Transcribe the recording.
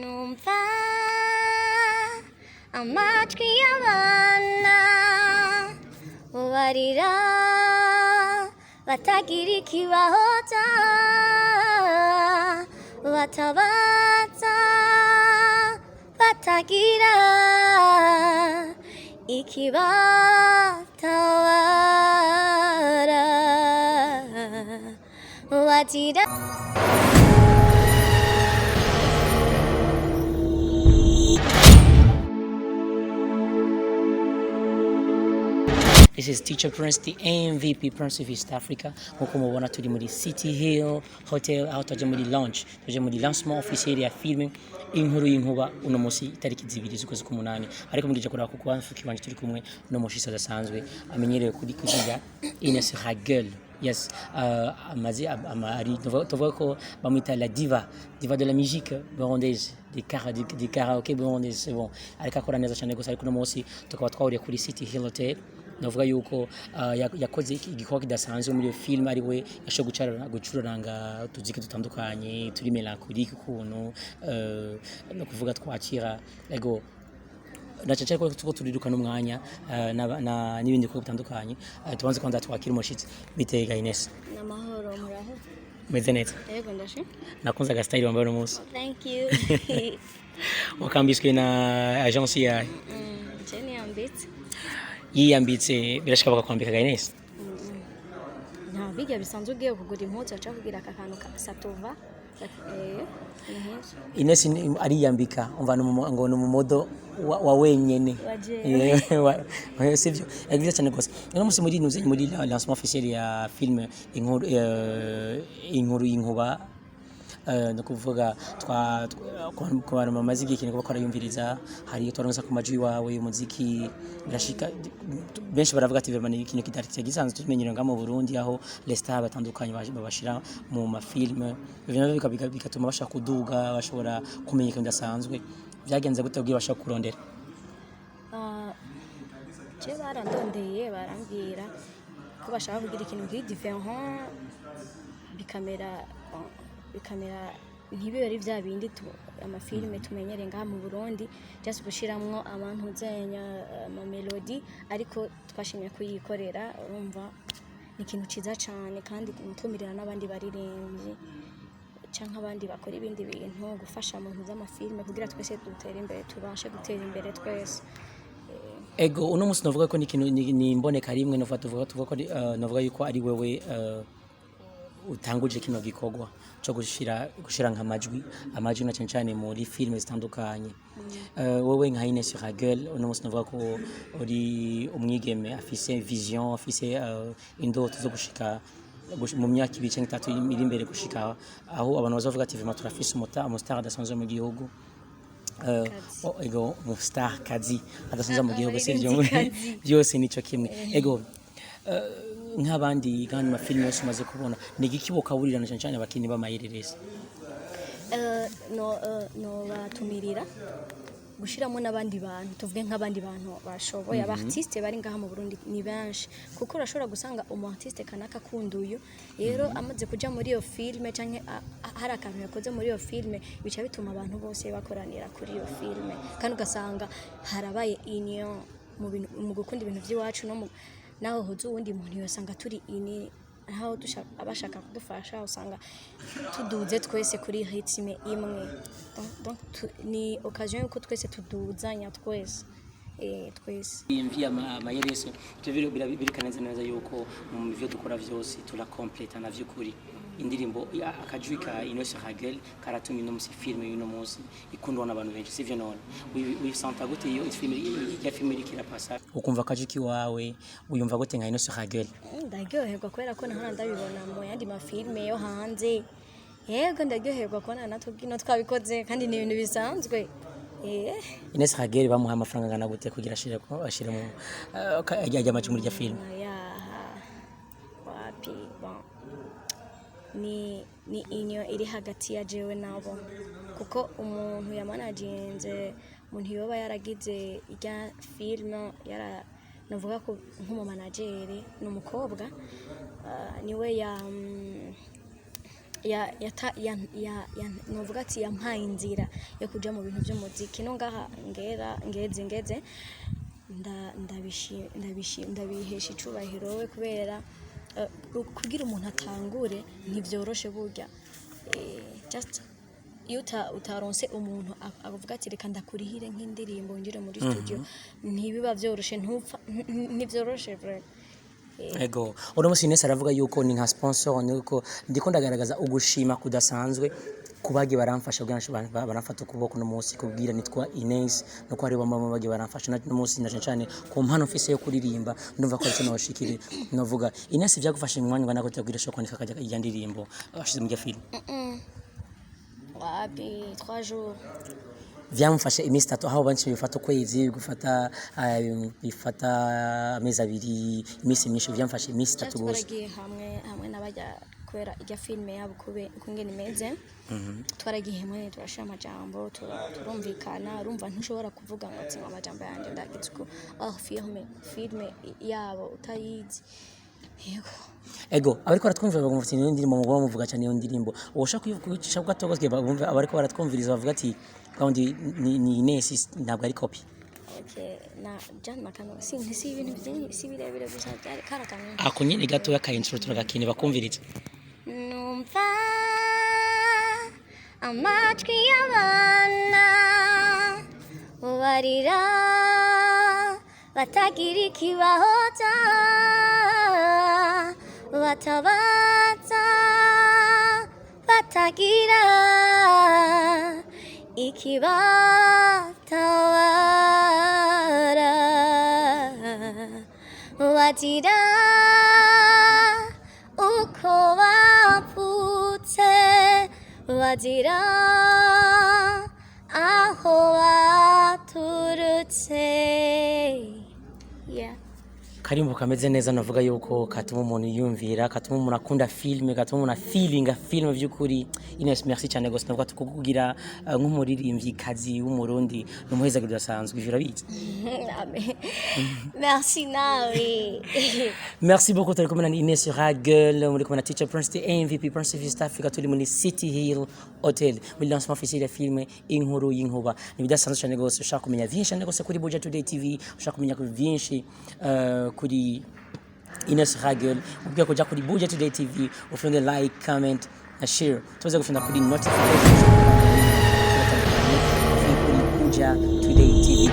Numva amatwi y'abana barira batagira ikibahoza, batabaza, batagira ikibatabara bazira. This is Teacher Prince, the MVP Prince of East Africa. Nkuko mubona, turi muri City Hill Hotel aho twaje muri launch, twaje muri lancement officiel ya film Inkuru y'Inkuba, uno munsi itariki 2 z'ukwezi k'umunani. Ariko mugije kuraba kuko bamfuki banje, turi kumwe no mushisa adasanzwe amenyerewe kuri kugira Ines Raguel. Yes, amaze ari tuvuga ko bamwita la diva, diva de la musique burundaise, des karaoke burundaise, c'est bon. Ariko akora neza cyane gusa. Ariko uno munsi tukaba twahuriye kuri City Hill Hotel. Navuga yuko yakoze igikorwa kidasanzwe muri iyo film, ari we yashoboye gucuraranga utuziki dutandukanye turi mélancolique ukuntu, no kuvuga twakira ego na cyane ko tuko turiruka n'umwanya, n'ibindi bikorwa bitandukanye. Tubanze kwanza twakira umushitsi. Bitega Ines? Namahoro, muraho? Meze neza. Yego, ndashima. Nakunze agastyle wambaye uno munsi. Thank you. Wakambitswe na agence yawe? Je niyambitse. Yiyambitse, birashika bakakwambika ga Ines? Nta bijya bisanzwe, ugiye kugura impuzu baca kugira aka kantu ka satova, ni nk'ivyo. Ines ariyambika, umva ngo ni umumodo wa wenyene. Wa jewe. Sivyo? Byiza cyane rwose. Uno munsi muri nuze muri lancement officiel ya film Inkuru y'Inkuba, ni ukuvuga ku bantu bamaze igihe kinini kuba barayumviriza, hari twaronse ku majwi wawe umuziki, birashika benshi baravuga ati vraiment ni ikintu kitari gisanzwe tumenyereye ngaha mu Burundi, aho les stars batandukanye babashira mu mafilm, ivyo navyo bigatuma bashaka kuduga, bashobora kumenyekana bidasanzwe. Byagenze gute kugira bashaka kurondera? Ah, je barandondeye, barambwira ko bashaka kugira ikintu kiri différent, bikamera, bon, bikamera ntibibe ari vya bindi amafilme tumenyereye ngaha mu Burundi, just gushiramwo abantu zenya ama mélodie, ariko twashimye kuyikorera. Urumva ni ikintu ciza cane, kandi mutumirira n'abandi baririmbyi canke abandi bakora ibindi bintu gufasha mu bintu vy'amafilme kugira twese dutere imbere, tubashe gutera imbere twese. Ego, uno munsi novuga ko ni ikintu ni imboneka rimwe, novuga tuvuga ko novuga yuko ari wewe utanguje kino gikorwa cyo gushira nk'amajwi amajwi na cyane cyane muri filime zitandukanye. Wowe nka Ines Raguel, uno munsi novuga ko uri umwigeme afise vision, afise indoto zo gushika mu myaka 2 cyangwa 3 iri imbere, gushika aho abantu bazovuga ati vraiment turafise umustar adasanzwe mu gihugu. Oh, ego, umustar kazi adasanzwe mu gihugu, sivyo? Abaririmbyi. Byose nico kimwe. Ego, nk'abandi kandi mafilime yose umaze kubona, ni igiki wokaburirana cyane cyane abakinyi b'amayererezi? No no batumirira gushiramo n'abandi bantu, tuvuge nk'abandi bantu bashoboye, aba artiste bari ngaha mu Burundi ni benshi, kuko urashobora gusanga umu artiste kanaka akunda uyu, rero amaze kuja muri iyo filme canke hari akantu yakoze muri iyo filme, bica bituma abantu bose bakoranira kuri iyo filme, kandi ugasanga harabaye union mu bintu, mu gukunda ibintu by'iwacu, no mu naho huza uwundi muntu yosanga turi ini aho abashaka kudufasha, usanga tuduze twese kuri rythme imwe. Donc ni occasion yuko twese tuduzanya twese, twese. Imvi amayerese ivyo birikana neza neza yuko mu byo dukora vyose turakompletana vy'ukuri. Indirimbo akajwi ka Ines Raguel karatumye uno musi filime y'uno munsi ikundwa n'abantu benshi, sivyo? None wisanta gute iyo filime ya filime iriko irapasa, ukumva akajwi kiwawe, uyumva gute nka Ines Raguel? Ndaryoherwa kubera ko nahora ndabibona mu yandi mafilme yo hanze. Yego, ndaryoherwa kubona natwe bwino twabikoze, kandi ni ibintu bisanzwe. Ines Raguel bamuha amafaranga angana gute kugira ashire mu ajya amajwi muri irya filime? Yaha, wapi. Bon, ni inyo iri hagati ya jewe nabo, kuko umuntu yamanaginze, umuntu yoba yaragize irya filme, yara navuga ko nk'umumanageri ni umukobwa, niwe ya Ya yata ya ya, ya novuga ati yampaye inzira yo kuja mu bintu by'umuziki, no ngaha ngera ngeze ndabihesha icubahiro we, kubera kugira umuntu atangure ntivyoroshe burya. Just iyo utaronse umuntu avuga ati: "Reka ndakurihire nk'indirimbo winjire muri studio", ntibiba vyoroshe, ntupfa, ntivyoroshe vraiment. Ego, uno munsi Ines aravuga yuko ni nka sponsor, nuko ndiko ndagaragaza ugushima kudasanzwe kubagiye baramfasha kugira ngo baramfata ukuboko no munsi kubwira nitwa Ines, nuko hari bamwe bagiye baramfasha no munsi, na cyane ku mpano mfise yo kuririmba. Ndumva ko aricyo nabashikire. Novuga Ines, byagufashe mu mwanya ungana gute kugira ushobore kwandika akajya ijya ndirimbo washize mu film? Wapi, 3 jours. Vyamufashe iminsi 3, aho benshi bifata ukwezi, gufata bifata amezi 2, iminsi myinshi. Vyamfashe iminsi 3 gusa. Twaragiye hamwe n'abajya kubera ijya filime yabo kube ukungene imeze, twaragiye hamwe turashira amajambo, turumvikana. Urumva ntushobora kuvuga ngo ati ngo amajambo yanjye ndagize uko, oh, filme yabo utayizi, yego. Ego, abariko baratwumvira bagomba ati: "Niyo ndirimbo mugomba muvuga cyane, iyo ndirimbo ushaka kuyicisha gato gose?" Bumve abariko baratwumviriza bavuga ati: "Kandi ni Ines, ntabwo ari copy." Okay, na Jan Makano si ibintu byinshi, si birebire, gusa byari karakamwe. Ako nyene gatoya ka intro turagakine bakumviriza. Numva amatwi y'abana barira batagira ikibahoza, batabaza, batagira ikibatabara, bazira uko bavutse, bazira aho baturutse, yeah. Karimbo kameze neza, navuga yuko katuma umuntu yumvira, katuma umuntu akunda filme, katuma umuntu afilinga filme vy'ukuri. Ines, merci cyane gose. Navuga tukukugira nk'umuririmbyi kazi w'Umurundi ni umuhezagiro udasanzwe, ivyo urabizi. Amen. Merci nawe. Merci beaucoup. Turi kumwe na Ines Raguel, muri kumwe na Teacher Prince, the MVP Prince of East Africa. Turi muri City Hill Hotel muri lancement officiel ya filme Inkuru y'Inkuba. Ni bidasanzwe cyane gose. Ushaka kumenya vyinshi cyane gose kuri Buja Today TV, ushaka kumenya vyinshi kuri Ines Raguel, ubwiye kuja kuri Buja Today TV, ufinde like, comment na share, tuze gufunda kuri notifications kuri Buja Today TV.